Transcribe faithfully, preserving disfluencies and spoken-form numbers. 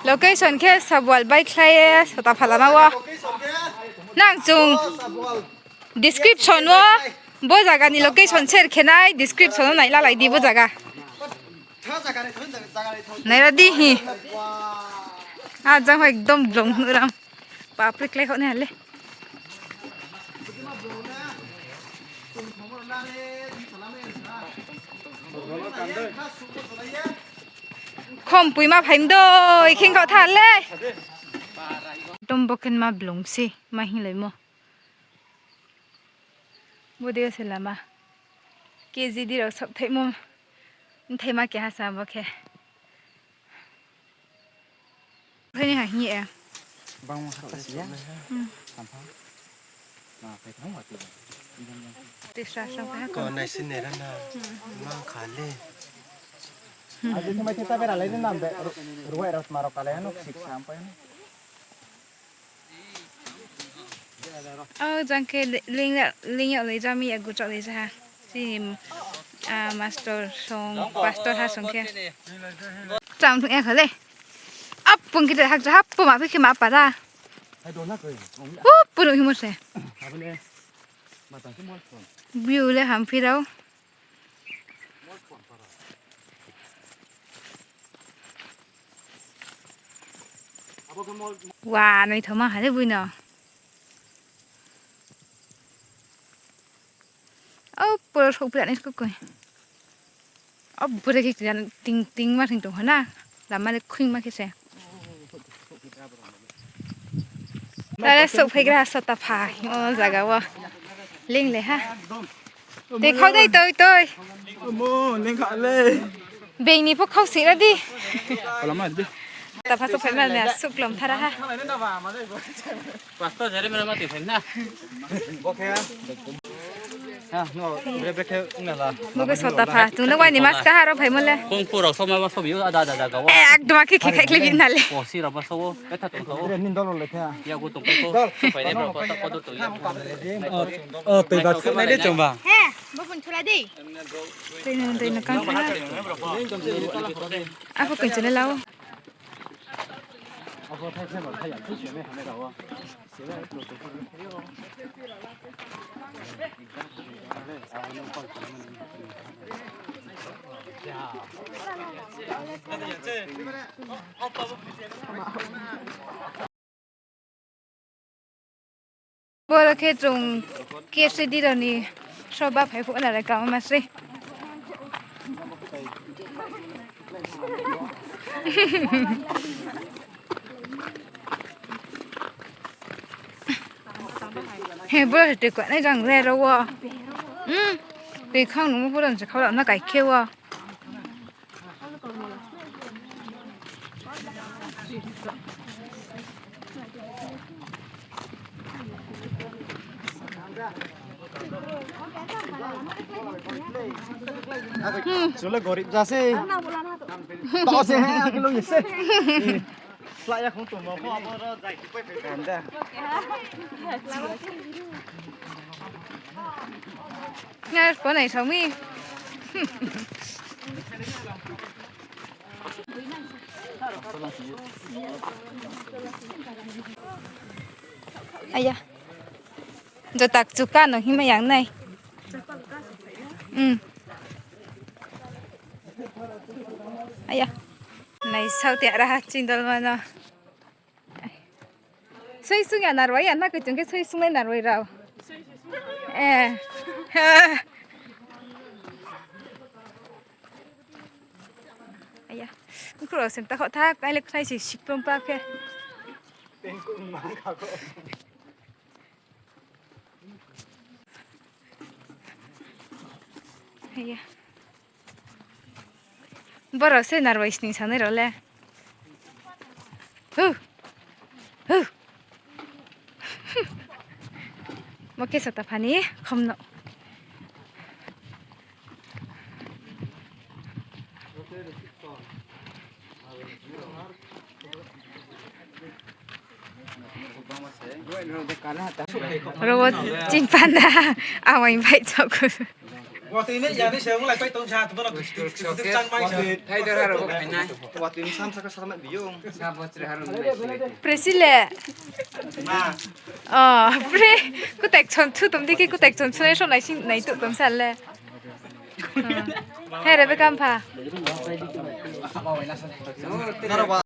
Location khe Sabual baikhlai ye Sotapha lama wo. Nang chung description wo bo zaga ni location share khe nai, description wo nai lalai di bo zaga. Naira di hi. A jang ekdom blong nuh ram. Papri klái kho nai ha le. Khom pui ma phai mdoi, kheng kho tha le. Ekdom bo khe ma blong se, ma hinglaimo. Bo dei se lama. K G D rao saohthaimo. Mthaima keha sa bo khe. Phaini ha hing ye. Bangma ha kasi ya. Hmm. Samphang. Ma phai thang wa ti. Tisra samphang ha. Ko nai sini rana. Hmm. Ma kha le. Hmm. Adi thumai thita bera lai din nam be. Ru-, ruwai rao tma rao kalai ano sik sampai ano. O jang khe li-, ling ya, ling ya lai ja mi ya gu chak lai ja ha. Chini, ah, master song, pastor ha song khe. Cham thung ya kha le. Ap pung khe hak ja hap pung ma phi khe ma para. Hu pung himo se. View le ham phi rao. Wa, naithaoma ha le bui no. O, pura souhphi ya nai kukoi. O, bure khe khe ting ting ma thing tong ha na. Lama le khuing ma khe se. Tare souhphaigra Sotapha, o zaga wo. Ling le ha. Tei khau dei toi toi. Omo, ling kha le. Being ni pho khau sing ra di. Palama di. Sotapha souhphai ma le, suklom thara ha. Pastor jere mera ma tui phai na. Ha, no, bre bre khe ong na la. Bo khe Sotapha, chung le wai ni maska ha rao phaimo le. Kong phu rao soma ba sobi o, ada ada ada ga o. Eh, ekdom akhe khe khai khlai bi na le. Posi rao ba so o, betha tong tong o. Bre nin dol le khe. Ya gu tong tong o. Phai le bro, ko ta ko do tong ya. O, o, tei ba khou nai de chong ba. He, bo phun chula di. Tei no, tei no kang kha. Ako koi chule lao. Boro khe chung K C D rao ni soba phai phuh na le kama ma sei. He, boro se tui kwanai jang le ro wo. Hmm, tui khang nungmo boro se khau rao na kai khe wo. Chung le gorib ja se. Tao se, he, akhe lo ye se. Sla ya khong tongmo pho abo ro jai khe pai phai da. Nga pho nai sao mi. Aya. Jotak chuka no hima yang nai. Hmm. Aya. Nai sao te ara ha chindol mano. Soi sung ya narwai ya na khe chung khe soi sung nai narwai rao. Eh. Aya. Khro sem ta kho thak, ai le khnai si sikprom pa khe. Aya. Boro se narwai sning sanai rao le. Hu. Hu. Mo khe Sotapha ni khom no. Ro wo chini panda, awai bai chokhu. Watui ni ya ni se ong lai pai tong sa, tu bono tu tu tu chang mai sa. Thai dor haro bo khainai. Watui ni sam sa ka sa mai biyo. Sa bo chre haro ni. Presile. Ma. O, pre. Kutek chon chu tom dikhe kutek chon chu nai so nai sing nai tu tom sa le. He re be kam pha. Naro ba